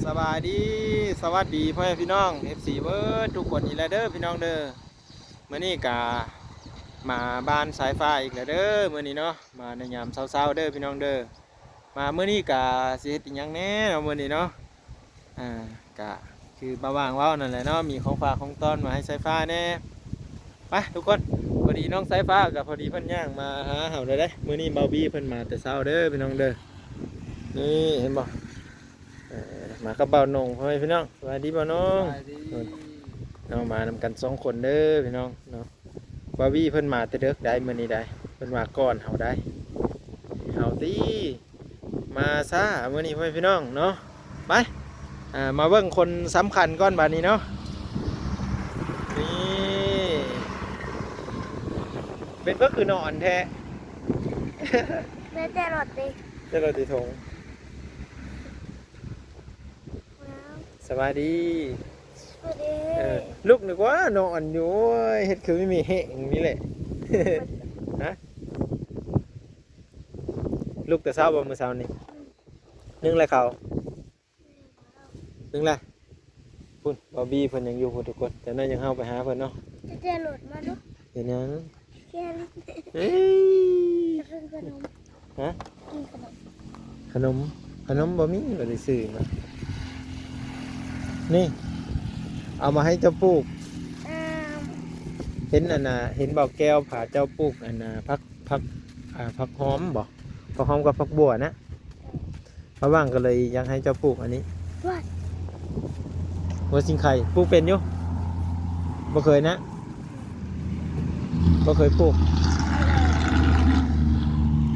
ສະບາຍດີ ສະຫວັດດີພໍ່ແມ່ພີ່ນ້ອງ ເອັຟຊີ ເບິດທຸກຄົນອີກແລ້ວເດີພີ່ນ້ອງເດີ. ມື້ນີ້ກະມາບ້ານສາຍຟ້າອີກແລ້ວເດີມື້ນີ້ເນາະ ມາໃນຍາມເຊົ້າໆເດີພີ່ນ້ອງເດີ. ມາມື້ນີ້ກະຊິເຮັດອີ່ຫຍັງແດ່ເນາະມື້ນີ້ເນາະ. ອ່າ ກະຄືບ່າວຫວ່າງເວົ້ານັ້ນແຫຼະເນາະ ມີຂອງຝາກຂອງຕ້ອນມາໃຫ້ສາຍຟ້າແດ່. ໄປທຸກຄົນ ພໍດີນ້ອງສາຍຟ້າກະພໍດີເພິ່ນຍ່າງມາຫາເຮົາເລີຍເດ້. ມື້ນີ້ບ່າວບີເພິ່ນມາແຕ່ເຊົ້າເດີພີ່ນ້ອງເດີ. ນີ້ເຫັນບໍ່ ເອີ ມາກັບບ່າວນົງ ພໍ່ແມ່ພີ່ນ້ອງ. ສະບາຍດີບ່າວນົງ. ສະບາຍດີ. ເນາະ ມານຳກັນສອງຄົນເດີພີ່ນ້ອງເນາະ. ບ່າວບີເພິ່ນມາແຕ່ເດິກໄດ໋ມື້ນີ້ໄດ໋ ເພິ່ນວ່າກ່ອນເຮົາໄດ໋ ເຮົາຕິມາຊ້າມື້ນີ້ ພໍ່ແມ່ພີ່ນ້ອງເນາະ. ໄປ ອ່າ ມາເບິ່ງຄົນສຳຄັນກ່ອນບາດນີ້ເນາະ. ນີ້ ເປັນເພິ່ນຄືນອນແທ້ ແມ່ແຕ່ລົດຕິ ແຕ່ລົດຕິຖົງ. ສະບາຍດີ. ສະບາຍດີ. ເອີ ລຸກນຶກວ່ານອນຢູ່ ໂອ້ຍ ເຮັດຄືມີແຮງນີ້ແຫຼະ. ຮະ ລຸກແຕ່ເຊົ້າບໍ່ມື້ເຊົ້ານີ້? ອືມ ໜຶ່ງແລ້ວເຂົ້າ ໜຶ່ງແລ້ວ. ພຸ້ນ ບ່າວບີເພິ່ນຍັງຢູ່ພຸ້ນທຸກຄົນ ຈັກໜ້ອຍຍັງເຮົາໄປຫາເພິ່ນເນາະ. ແຕ່ລົດມາເນາະ. ເຮັດຫຍັງ? ແກະ ເອີຍ ກິນຂະໜົມ. ຮະ? ກິນຂະໜົມ. ຂະໜົມ ຂະໜົມບໍ່ມີ ບໍ່ໄດ້ຊື້ມາ. ນີ້ ເອົາມາໃຫ້ເຈົ້າປູກ. ເອີ ເຫັນອັນນ່າ ເຫັນບ່າວແກ້ວພາເຈົ້າປູກອັນນ່າ ຜັກ ຜັກ ອ່າ ຜັກຫອມບໍ? ຜັກຫອມກັບຜັກບົ່ວນະ. ເອີ ລະຫວ່າງກໍເລີຍຢາກໃຫ້ເຈົ້າປູກອັນນີ້ ຫົວຊິງໄຄ. ປູກເປັນຢູ່? ບໍ່ເຄີຍນະ? ບໍ່ເຄີຍປູກ.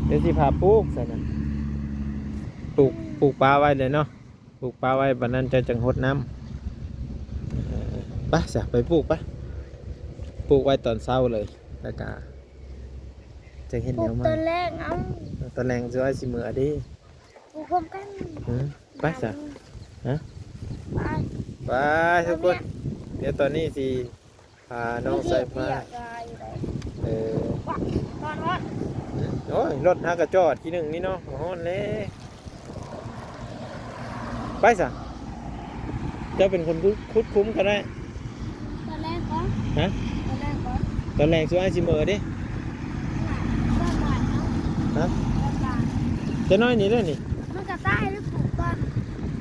ດຽວຊິພາປູກຊັ້ນນະ. ປູກ ປູກປະໄວ້ເລີຍເນາະ ປູກປະໄວ້ ບາດນັ້ນເຈົ້າຈັ່ງຫົດນ້ຳ. ເອີ ໄປຊະ ໄປປູກໄປ. ປູກໄວ້ຕອນເຊົ້າເລີຍ ແລ້ວກະຈະເຮັດແນວໃໝ່ ປູກຕອນແລງເອົາ. ຕອນແລງຊິວ່າຊິເມືອເດ້. ປູກພ້ອມກັນ. ອືມ ໄປຊະ. ຮະ? ໄປ ໄປທຸກຄົນ. ດຽວຕອນນີ້ຊິພານ້ອງສາຍຟ້າ. ເອີ ຕອນຮ້ອນ. ໂອ້ຍ ລົດຫາກະຈອດທີໜຶ່ງນີ້ເນາະ ຮ້ອນແລ້ວ. ໄປຊະ ເຈົ້າເປັນຄົນຄຸດ ຄຸດຄຸມກໍໄດ້. ຕອນແລງກ່ອນ. ຮະ? ຕອນແລງກ່ອນ. ຕອນແລງຊິອ້າຍຊິເມືອເດ້. ຕອນບ່າຍເນາະ. ຮະ? ຕອນບ່າຍ. ຈັກໜ້ອຍນີ້ເດ້ນີ້. ມັນກໍຕາຍແລ້ວ ປູກຕອນ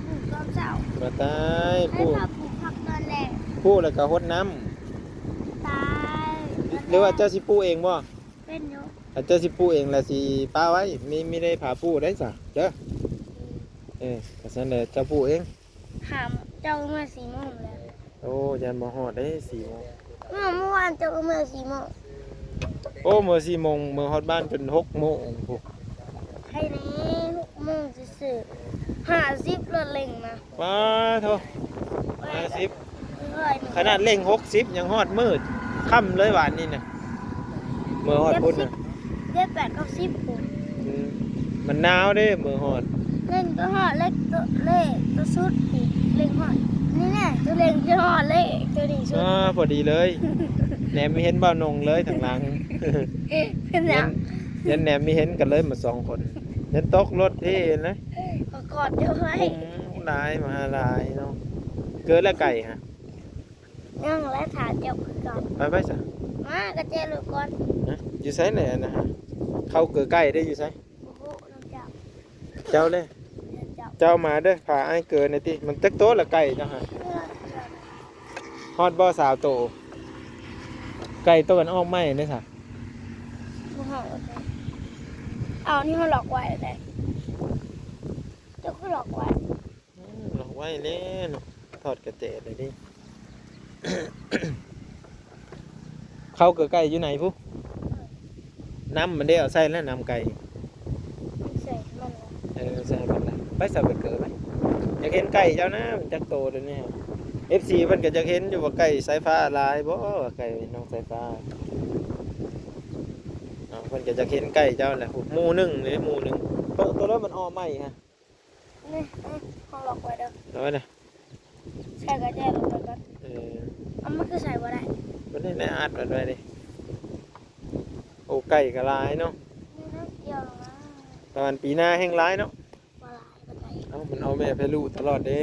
ປູກຕອນເຊົ້າ. ບໍ່ຕາຍ ປູກ ປູກຜັກຕອນແລງ. ປູກແລ້ວກໍຫົດນ້ຳ. ຕາຍ. ຫຼືວ່າເຈົ້າຊິປູກເອງບໍ່? ເປັນຢູ່. ຄັນເຈົ້າຊິປູກເອງລະຊິປະໄວ້ ມີ ມີໄດ້ພາປູກໄດ້ຊະເດີ. ເອີ ກະຊັ້ນແຫຼະ ເຈົ້າປູກເອງ. ຫາ ເຈົ້າເມືອສີ່ໂມງແລ້ວ. ໂອ້ ຢ້ານບໍ່ຮອດເດ້ສີ່ໂມງ. ເມື່ອ ເມື່ອວານເຈົ້າກໍເມືອສີ່ໂມງ. ໂອ້ ເມືອສີ່ໂມງ ເມືອຮອດບ້ານຈົນຫົກໂມງພຸ້ນ. ໃຜແດ່ ຫົກໂມງຊື່ໆ ຫ້າສິບລົດເລັ່ງນະ. ປາໂທ ຫ້າສິບ. ຂະໜາດເລັ່ງຫົກສິບຍັງຮອດມື້ຄ່ຳເລີຍວານນີ້ນະ ເມືອຮອດພຸ້ນນະ. ເຈັດແປດເກົ້າສິບພຸ້ນ. ອືມ ມັນໜາວເດ້ເມືອຮອດ. ເລັ່ງກໍຮອດເລັກໂຕ ເລັກໂຕສຸດ ເລັ່ງຮອດນີ້ແນ່ ໂຕເລັ່ງຈະຮອດເລັກໂຕນີ້ສຸດ. ອາ ພໍດີເລີຍ ແນມມີເຫັນບ່າວນົງເລີຍທາງຫຼັງ. ເປັນຫຍັງ? ແນມ ແນມມີເຫັນກັນເລີຍມາສອງຄົນ ຍັງຕົກລົດເທນະ. ຂໍກອດເຈົ້າໄວ້. ອືມ ຫຼາຍ ມາຫຼາຍເນາະ. ເກີດແລ້ວໄກ່ຫະ? ຍັງແລະ ຖ້າເຈົ້າຄືເກົ່າ. ໄປ ໄປຊະ. ມາກະແຈລົດກ່ອນ. ຮະ? ຢູ່ໃສແຫຼະອັນນະ? ເຂົ້າເກີໃກ້ເດ້ ຢູ່ໃສ? ບໍ່ຮູ້ນຳເຈົ້າ. ເຈົ້າເດ້. ເຈົ້າ ເຈົ້າມາເດີ ພາອ້າຍເກີແດ່ຕິ. ມັນຈັກໂຕລະໄກ່ເຈົ້າຫະ? ເອີ ຮອດບໍ່ຊາວໂຕ? ໄກ່ໂຕມັນອອກໃໝ່ເດ້ຊະ. ບໍ່ຮອດ. ເອົາ ນີ້ເຮົາລັອກໄວ້ແລ້ວເດ້. ເຈົ້າຄືລັອກໄວ້? ອືມ ລັອກໄວ້ແລ້ວເນາະ ຖອດກະແຈໄດ້ເດ້. ເຂົ້າເກີໄກ່ຢູ່ໃນພຸ້ນ. ນ້ຳມັນເດ້ ເອົາໃສ່ແລ້ວ ນ້ຳໄກ່. ໃສ່ມັນລະ. ເອີ ໃສ່ມັນລະ. ໄປຊະ ໄປເກີໄປ. ຢາກເຫັນໄກ່ເຈົ້ານະ ມັນຈັກໂຕດຽວນີ້. ເອັຟຊີ ເພິ່ນກໍຢາກເຫັນຢູ່ວ່າໄກ່ສາຍຟ້າຫຼາຍບໍ່ ວ່າໄກ່ນ້ອງສາຍຟ້າ. ເອົາ ເພິ່ນກໍຢາກເຫັນໄກ່ເຈົ້າແຫຼະ ໝູ່ໜຶ່ງເດ້ ໝູ່ໜຶ່ງ. ໂຕ ໂຕນັ້ນມັນອອກໃໝ່ຫະ. ນີ້ ນີ້ ເຮົາລັອກໄວ້ເດີ. ລັອກໄວ້ນະ. ໃສ່ກະແຈລັອກໄວ້ກ່ອນ. ເອີ ເອົາ ມັນຄືໃສ່ບໍ່ໄດ້? ມັນໄດ້ອັດໄວ້ເດ້. ໂອ້ ໄກ່ກໍຫຼາຍເນາະ. ມີນ້ອຍດຽວລະ. ປະມານປີໜ້າແຮ່ງຫຼາຍເນາະ. ບໍ່ຫຼາຍປານໃດ. ເອົ້າ ມັນເອົາແມ່ໄພລຸຕະຫຼອດເດ້.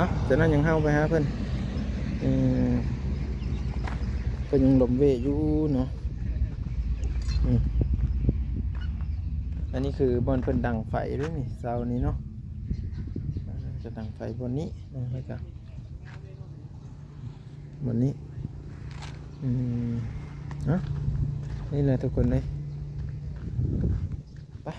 ເອົ້າ ຈາກນັ້ນຍັງເຮົາໄປຫາເພິ່ນ ເອີ ເພິ່ນຍັງລົມເວະຢູ່ເນາະ. ອືມ ອັນນີ້ຄືບ່ອນເພິ່ນດັງໄຟເດ້ນີ້ ເສົານີ້ເນາະ ຈະດັງໄຟບ່ອນນີ້ເນາະ ແລ້ວກະບ່ອນນີ້. ອືມ ເນາະ ນີ້ແຫຼະທຸກຄົນເອີຍ ໄປ.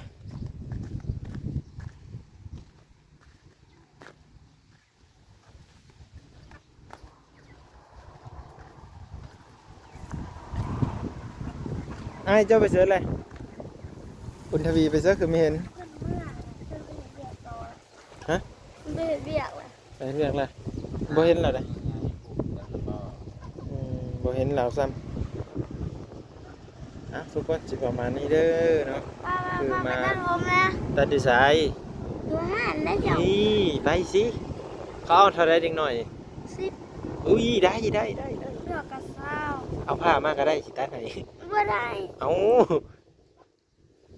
ອ້າຍເຈົ້າໄປໃສແຫຼະ? ບຸນທະວີໄປໃສຄືບໍ່ເຫັນ? ຮະ? ໄປເຮັດວຽກແຫຼະ ໄປເຮັດວຽກແຫຼະ ບໍ່ເຫັນລາວເດ້. ອືມ ບໍ່ເຫັນລາວຊ້ຳ. ອ່ະ ທຸກຄົນ ຊິປະມານນີ້ເດີເນາະ ຄືມາຕັດຜົມນະ ຕັດຢູ່ໃສ? ຢູ່ຮ້ານນະເຈົ້າ ນີ້ ໄປຊິ ເຂົາເອົາເທົ່າໃດເດັກນ້ອຍນີ້? ສິບ. ອຸ້ຍ ໄດ້ ໄດ້ ໄດ້ ໄດ້ ເລືອກກະຊາວ ເອົາຜ້າມາກະໄດ້ ຊິຕັດໃຫ້. ບໍ່ໄດ້ ເອົາ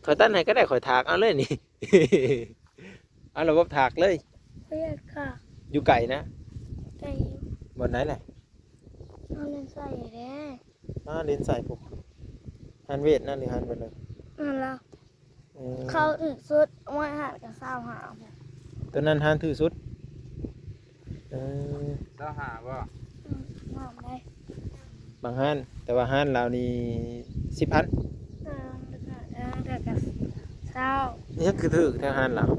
ຂ້ອຍຕັດໃຫ້ກະໄດ້ ຂ້ອຍຖາກເອົາເລີຍນີ້ ເອົາລະບົບຖາກເລີຍ. ເລືອກກະ ຢູ່ໄກນະ ໄກຢູ່ ບ່ອນໃດແຫຼະ? ເຮົາເລີນໃສ່ເດ້ ອ່າ ເລນໃສ່ພຸ້ນ ຮ້ານເວດນະ ຫຼືຮ້ານເວດເລີຍ? ນັ້ນລະ ເອີ ເຂົາຖືກສຸດ ໂອ້ຍ ຮ້ານກະຊາວຫ້າພຸ້ນ ໂຕນັ້ນຮ້ານຖືກສຸດ. ເອີ ຊາວຫ້າບໍ່? ອືມ ງາມເດ້ ບາງຮ້ານ ແຕ່ວ່າຮ້ານລາວນີ້ສິບພັນ. ເອີ ເອີ ເດືອນກະຊາວ ຍັງຄືຖືກແທ້ຮ້ານລາວ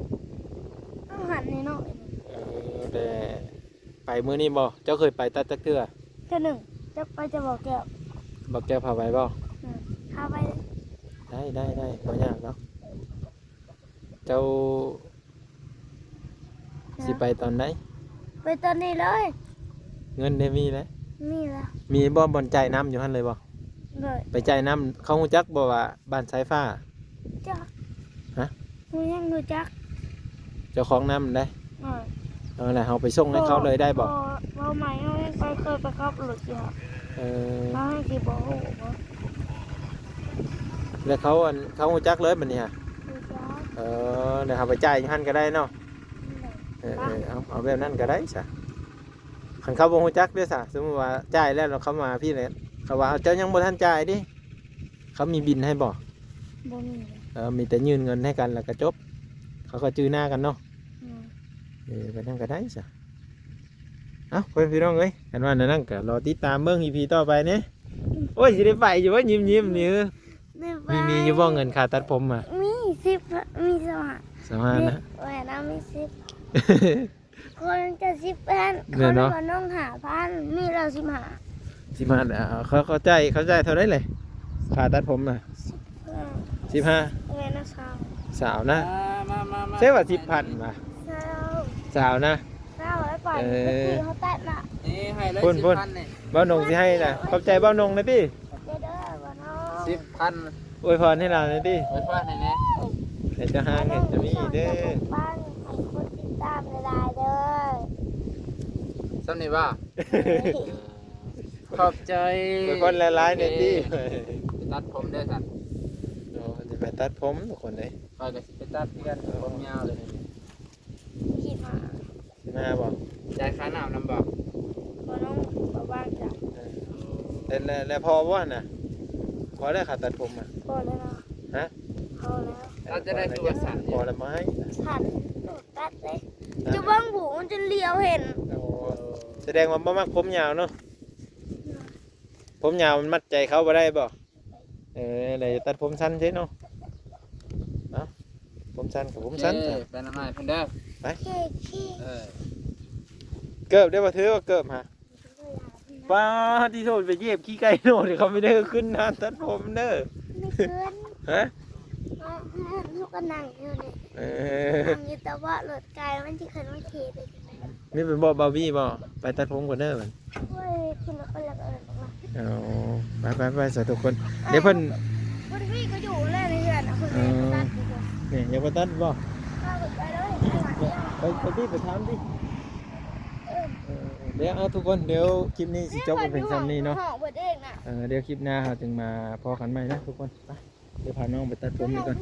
ເອົາ ຮ້ານນ້ອຍໆ. ເອີ ແຕ່ ໄປມື້ນີ້ບໍ່? ເຈົ້າເຄີຍໄປຕັດຈັກເທື່ອ? ເທື່ອໜຶ່ງ ຈັກໄປແຕ່ບໍ່ແກ້ວ. ບໍ່ແກ້ວພາໄປບໍ່? ອືມ ພາໄປ. ໄດ້ ໄດ້ ໄດ້ ບໍ່ຍາກດອກ. ເຈົ້າ ຮະ? ຊິໄປຕອນໃດ? ໄປຕອນນີ້ເລີຍ. ເງິນໄດ້ມີແລ້ວ? ມີແລ້ວ. ມີບໍ່ ບ່ອນຈ່າຍນ້ຳຢູ່ຫັ້ນເລີຍບໍ່? ໂດຍ. ໄປຈ່າຍນ້ຳ ເຂົາຮູ້ຈັກບໍ່ວ່າບ້ານສາຍຟ້າ? ຈັກ. ຮະ? ຮູ້ຍັງຮູ້ຈັກ ເຈົ້າຂອງນ້ຳໄດ໋. ເອີ ເອີ ແລ້ວເຮົາໄປສົ່ງໃຫ້ເຂົາເລີຍໄດ້ບໍ່? ເວົ້າໃໝ່ ເຮົາຍັງໄປ ເຄີຍໄປຂັບລົດຢູ່. ເອີ ເຮົາຍັງຊິບໍ່ຮູ້ບໍ່? ແລ້ວເຂົາ ອັນ ເຂົາຮູ້ຈັກເລີຍບັດນີ້ຫະ? ຮູ້ຈັກ. ເອີ ແລ້ວເຮົາໄປຈ່າຍຢູ່ຫັ້ນກະໄດ້ເນາະ. ເອີ ເອີ ເອົາ ເອົາແບບນັ້ນກະໄດ້ຊະ. ຄັນເຂົາບໍ່ຮູ້ຈັກເດ້ຊະ ສົມມຸດວ່າຈ່າຍແລ້ວ ແລ້ວເຂົາມາພີ້ແຫຼະ ເຂົາວ່າ ເຈົ້າຍັງບໍ່ທັນຈ່າຍເດ້. ເຂົາມີບິນໃຫ້ບໍ່? ບໍ່ມີ. ເອີ ມີແຕ່ຍື່ນເງິນໃຫ້ກັນແລ້ວກະຈົບ ເຂົາກະຈື່ໜ້າກັນເນາະ. ອືມ ເອີ ແບບນັ້ນກະໄດ້ຊະ. ເອົ້າ ພໍ່ແມ່ພີ່ນ້ອງເອີຍ ຄັນວ່າແນວນັ້ນກະລໍຕິດຕາມເບິ່ງ ອີພີ ຕໍ່ໄປເນາະ. ໂອ້ຍ ຊິໄດ້ໄປຢູ່ບໍ່ ຍິ້ມໆນີ້? ມີ ມີຢູ່ບໍ່ເງິນຄ່າຕັດຜົມອະ? ມີສິບ ມີຊາວຫ້າ. ຊາວຫ້ານະ? ແມ່ນ ມີສິບ. ຄົນຈະສິບພັນ ແມ່ນບໍ່? ເຂົາໜຶ່ງຫ້າພັນ ມີລາວສິບຫ້າ. ສິບຫ້າ ເອີ ເຂົາ ເຂົາຈ່າຍ ເຂົາຈ່າຍເທົ່າໃດແຫຼະ ຄ່າຕັດຜົມນະ? ສິບຫ້າ. ສິບຫ້າ ແມ່ນນະ ຊາວ. ຊາວນະ? ມາ ມາ ມາ ມາ ໃຊ່ວ່າສິບພັນຫວາ? ຊາວ. ຊາວນະ? ຊາວ ແລ້ວໄປ ເອີ ເຮົາຕັດນະ. ນີ້ໃຫ້ເລີຍ ພຸ້ນ ສິບພັນນີ້ ເບົານົງຊິໃຫ້ນະ. ຂອບໃຈເບົານົງນະຕິ. ເດີ ເດີ ບໍ່ນ້ອງ ສິບພັນ ອວຍພອນໃຫ້ລາວແດ່ຕິ. ອວຍພອນໃຫ້ແດ່ ໃຫ້ເຈົ້າຮ່າງໃຫ້ເຈົ້າມີເດີ. ໃຫ້ຄົນຕິດຕາມຫຼາຍໆເດີ. ສ່ຳນີ້ບໍ່? ຂອບໃຈ ອວຍພອນຫຼາຍໆແດ່ຕິ. ໄປຕັດຜົມເດີຊັ້ນ. ໂອ້ ຊິໄປຕັດຜົມທຸກຄົນເອີຍ. ຂ້ອຍກະຊິໄປຕັດຄືກັນ ຜົມຍາວເລີຍ. ສິບຫ້າ ສິບຫ້າບໍ່? ຈ່າຍຄ່ານ້ຳນຳບໍ່? ບໍ່ນ້ອງ ບໍ່ວ່າງຈ້ະ. ເອີ ແລ້ວ ແລ້ວ ແລ້ວພໍບໍ່ຫັ້ນນະ? ພໍແລ້ວຄ່າຕັດຜົມອະ? ພໍແລ້ວນະ. ຮະ? ພໍແລ້ວ. ຕັດຈະໄດ້ຄືວ່າສັ້ນ ພໍແລ້ວບໍ່ໃຫ້? ສັ້ນ ຕັດເລີຍ. ຈະເບິ່ງຜູ້ມັນຈົນຫຼຽວເຫັນ. ໂອ້ ສະແດງວ່າບໍ່ມັກຜົມຍາວເນາະ. ຜົມຍາວມັນມັດໃຈເຂົາບໍ່ໄດ້ບໍ່? ເອີ ແລ້ວຈະຕັດຜົມສັ້ນເຊເນາະ. ເອົາ ຜົມສັ້ນກະຜົມສັ້ນ. ໂອເຄ ໄປນຳອ້າຍເພິ່ນເດີ. ໄປ ເອີ ເກີບໄດ້ບໍ່? ຖືວ່າເກີບຫາ. ປ້າດ ທີ່ໂທດ ໄປຢຽບຂີ້ໄກ່ໂນດ ເຂົາມີແຕ່ຂຶ້ນຮ້ານຕັດຜົມເດີ. ໄມ່ຂຶ້ນ. ຮະ? ເຮົາກະນັ່ງຢູ່ນີ້. ເອີ ນັ່ງຢູ່ຕະເບາະລົດໄກ່ ມັນຊິຂຶ້ນມາຂີ່ໄປຈັ່ງໃດ? ມີໄປບອກບ່າວວີບໍ່? ໄປຕັດຜົມກ່ອນເດີ. ໂອ້ຍ ຂຶ້ນລົດໄປແລ້ວກະເອີ້ນອອກມາ. ເອົາ ໄປໆໆ ສາທຸຄົນ. ດຽວເພິ່ນ ເພິ່ນວີກະຢູ່ແລ້ວໃນເຮືອນນະ ເພິ່ນ ເອີ ໄປຕັດຢູ່. ນີ້ ຢາກໄປຕັດບໍ່? ໄປເລີຍ ໄປ ໄປຕິ ໄປຖາມຕິ. ເອີ ເອີ ດຽວ ເອົາ ທຸກຄົນ ດຽວຄລິບນີ້ຊິຈົບໄປພຽງສ່ຳນີ້ເນາະ. ເອີ ດຽວຄລິບໜ້າເຮົາຈຶ່ງມາພໍ້ກັນໃໝ່ນະທຸກຄົນ. ໄປ ດຽວພານ້ອງໄປຕັດຜົມອີກກ່ອນ.